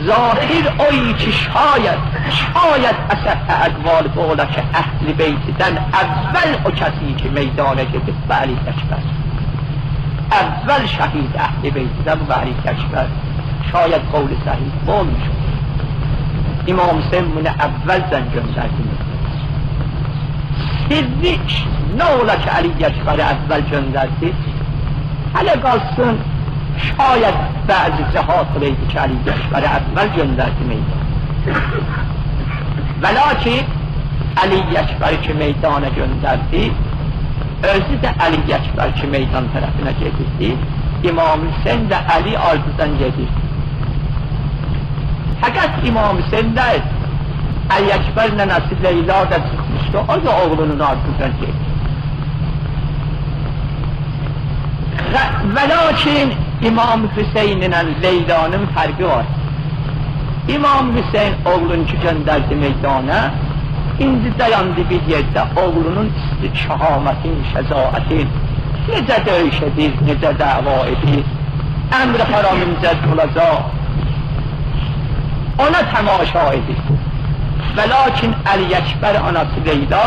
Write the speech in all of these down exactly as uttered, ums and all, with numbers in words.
ظاهر اویی کی، شاید، شاید اصح اقوال بو اولا کی، اهل بیتدن اول او کسی کی، میدانا گئدیب، بو علی اکبر. اول شهید اهل بیتدن بو علی اکبر. شاید قول صحیح بو اولموش اولا. امام حسین بونو اولدن گؤندردی. سرّی نه اولا کی، علی اکبری اول گؤندردی؟ هله قالسین، شاید بعضی جهات اولایدی کی، علی اکبری اول گؤندردی میدانا. ولکن علی اکبری کی، میدانا گؤندردی، اؤزو ده علی اکبر کی، میدان طرفینه گئدیردی، امام حسین ده علی آردیدان گئدیردی. فقط امام حسین دئییل، علی اکبر ننه‌سی لیلا دا چیخمیشدی، او دا اوغلونون آردیدان گئدیردی. و-، ولکن امام حسین ایله لیلانین فرقی وار. امام حسین اوغلونو کی گؤندردی میدانا، ایندی دایاندی بیر یئرده، اوغلونون ایستی شهامتین، شجاعتین، نئجه دؤیوش ائدیر، نئجه دعوا ائدیر، امر حرام نئجه اولاجاق، اونا تماشا ائدیر. ولکن علی اکبر، آناسی لیلا،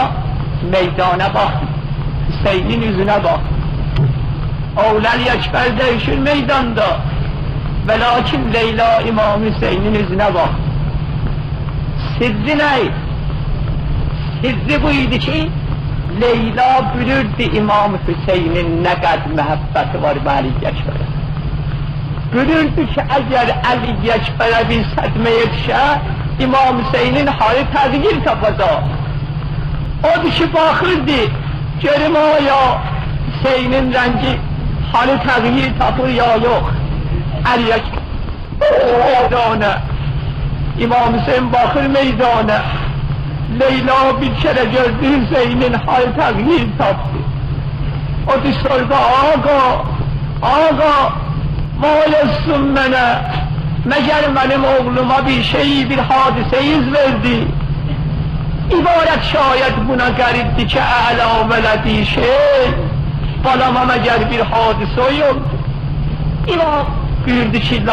میدانا باخمیر، حسینین اوزونه باخمیر. اوغلو علی اکبر دؤیوشور میداندا، ولکن لیلا امام حسینین اوزونه باخمیر. سرّی نه ایدی؟ سرّی بو ایدی کی، لیلا بیلیردی امام حسینین نه قدر محبتی وار بو علی اکبره. بیلیردی کی، اگر علی اکبره بیر صدمه یئتیشه، امام حسینین حالی تغییر تاپاجاق. اودور کی، باخیردی، گؤروم آیا حسینین رنگی حالی تغییر تاپیر یا یوخ. علی اکبر میدانا. امام حسین باخیر میدانا. لیلا بیر کره گؤردو حسینین حالی تغییر تاپدی. او دئییر سونرا: «آقا، آقا، وای اولسون منه. مگر منیم اوغلوما بیر شئی، بیر حادثه‌ای اوز وئردی؟ عبارت شاید بونا غریبدیر کی، اعلی ولدی شئی، بالاما مگر بیر حادثه اولدو؟» امام بویوردو کی: «لا،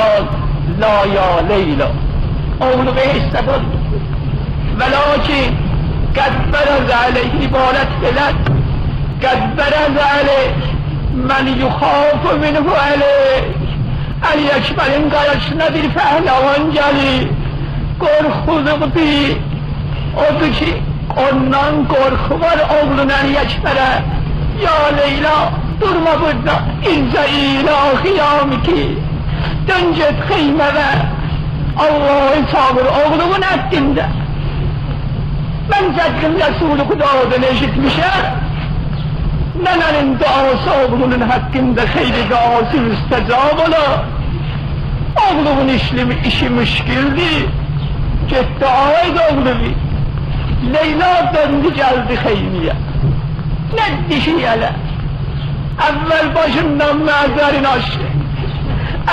لا یا لیلا، اوغلوما هئچ زاد اولمور. ولکن قد برز علیه عبارت بئله‌دیر. قد برز علیه من یخاف منه علیه.» علی اکبرین قارشیسینا بیر پهلوان گلیر. قورخولوبدور. اودور کی، اوندان قورخو وار اوغلون علی اکبره. «یا لیلا، دورما بورادا، ارجعی الی خیامک. دؤن گئت خیمه‌وه. آللاهی چاغیر اوغلونون حقینده. من جدّ رسول خدادان ائشیتمیشم، ننه‌نین دعاسی اوغلونون حقینده خیلی دعاسی مستجاب اولا. اوغلونون ایشی، ایشی مشکلدیر. گئت دعا ائت اوغلووا.» لیلا دؤندو گلدی خیمه‌یه. نه دئییر هله؟ اول باشیندان معزرین آچدی.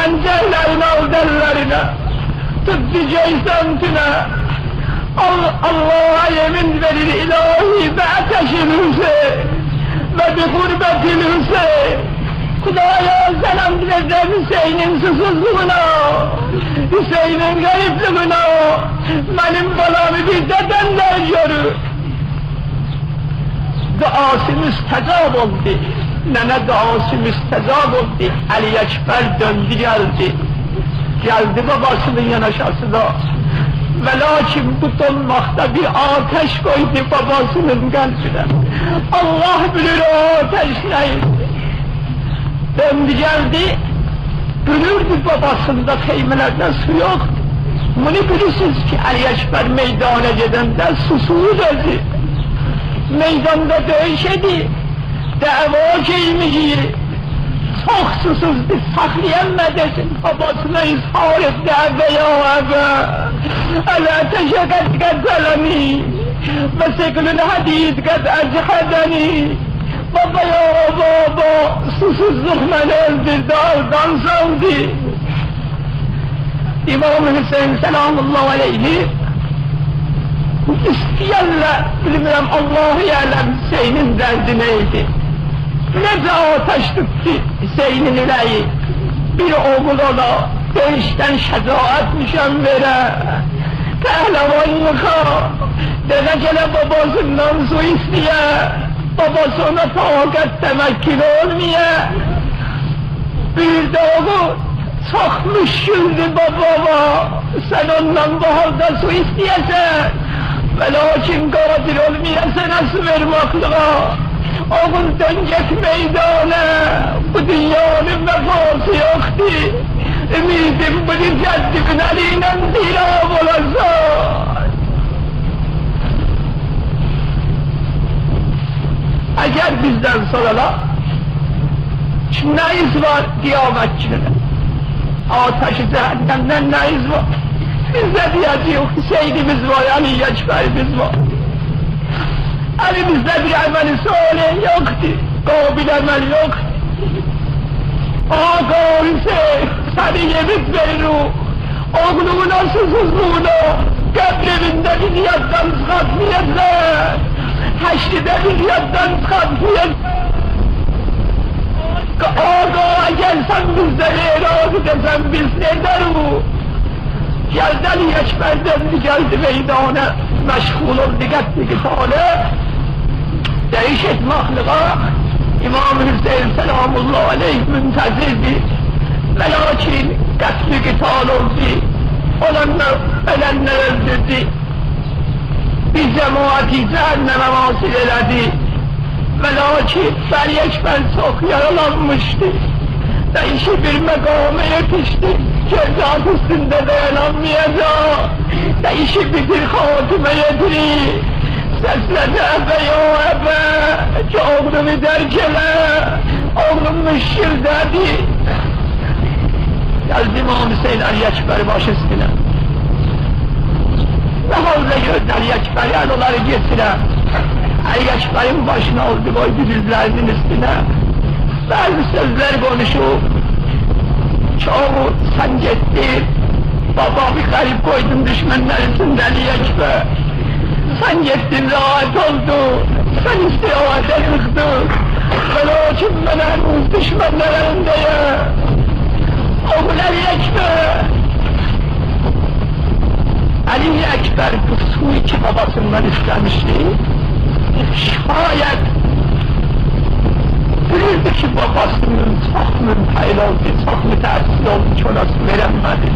انجیرلرین آلدی اللرینه. توتدو گؤی سمتینه. آل-، آللاها یئمین وئریر: «الهی، بعطش الحسین و بقربة الحسین.» خدایا، سن آند وئریرم حسینین سوسوزلوغونا، حسینین غریبلیگینه. منیم بالامی بیر ده سن گؤر. دعاسی مستجاب اولدو. ننه دعاسی مستجاب اولدو. علی اکبر دؤندو گلدی. گلدی باباسینین یاناشاسینا. ولکن بو دونماقدا بیر آتش قویدو باباسینین قلبینه. آللاه بیلیر او آتش نه ایدی. دؤندو گلدی، بیلیردی باباسیندا خیمه‌لرده سو یوخدور. بونو بیلیرسینیز کی، علی اکبر میدانا گئدنده سوسوزدور اؤزو. میداندا دؤیوش ائدیر، دعوا گئیمیشی، چوخ سوسوزدور، ساخلایانمادی، باباسینا اظهار دعوا: «یا ابا، العطش قد قتلنی و ثقل الحدید قد اجهدنی.» بابا، یا بابا، سوسوزلوق منی اؤلدوردو، آردان سالدی. امام حسین سلام الله علیه ایسته‌یرلر، بیلمیرم، الله اعلم، حسینین دردی نه ایدی. نئجه آتش توتدو حسینین اوره‌یی. بیر اوغول اولا، بهشتدن شجاعت نشان وئره. پهلوان میخا، دده گله باباسیندان سو ایسته‌یه. باباسی اونا طاقت تمکن اولمایا. بیر ده اوغول، چوخ مشکلدیر بابا، سن اوندان بو حالدا سو ایسته‌یه‌سن. ولاکین قادر اولمایا سنه سو وئرمکلیغا. اوغول، دؤن گئت میدانا، بو دونیانین وفاسی یوخدور. امیدیم بودور جدّیوین الی ایله سیراب اولاسان. اگر بیزدن سورالار کی، نه‌ییز وار قیامت گونونه؟ آتش جهنمدن نه‌ییز وار؟ بیز ده دئیه‌جه‌ییک، حسینیمیز وار، علی اکبریمیز وار. الیمیزده بیر عمل صالح یوخدور، قابل عمل یوخدور. آقا حسین، سنی یئمین وئریریک. اوغلومون سوسوزلوغونو قبر ائوینده بیز یاددان چیخارتمایاجاق. حشرده بیز یاددان چیخارتمایاجاق. آقا، اگر سن بیزدن اعراض ائده‌سن، بیز نئده‌ریک؟ گلدی علی اکبر، دؤندو گلدی میدانا، مشغول اولدو قتل قتاله. دئییش ائتمکلیگه امام حسین سلام الله علیه منتظردیر. ولاکین قتل قتال اولدو. اولانلار، اؤلنلر اؤلدوردو. بیر جماعتی جهنمه واصل ائله‌دی. ولاکین علی اکبر چوخ یارالانمیشدی. دئییشی بیر مقاما یئتیشدی کی، ذات اوستونده دایانانمایاجاق. دئییشی بیر خاتمه یئتیریر. سسله‌دی: «ابا، یا ابا، کی اوغلومو درک ائله، اوغلوم مشکلده‌دیر.» گلدی امام حسین علی اکبرین باشی اوستونه. نه حالدا گؤردو علی اکبری، ال اونلاری گتیره. علی اکبرین باشینی آلدی، قویدو دیزلرینین اوستونه. بعضی سؤزلر قونوشوب کی، اوغول، سن گئتدین، بابامی غریب قویدون دوشمنلر ایچینده، علی اکبر. سن گئتدین، راحت اولدون، سن استراحته چیخدین. ولاکین من هنوز دوشمنلر الینده‌یم. اوغول، علی اکبر. علی اکبر بو سویو کی باباسیندان ایسته‌میشدی، شاید بیلیردی کی، باباسیندان چوخ منفعل اولدو، چوخ متأثر اولدو کی، اونا سو وئرنمه‌دی.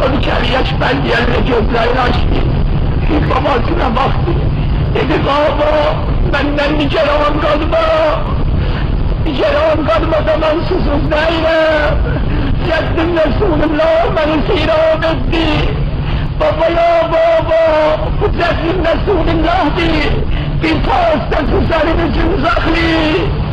اودور کی، علی اکبر دئینده گؤزلرینی آچدی، بیر باباسینا باخدی. دئدی: «بابا، مندن نگران قالما. نگران قالما، من سوسوز دئییلم. جدّیم رسول‌الله منی سیراب ائتدی.» بابا، یا بابا، بو جدّیم رسول‌الله‌دیر. بیر تاسدا سوسوزلارین اوجونو ساخلاییر.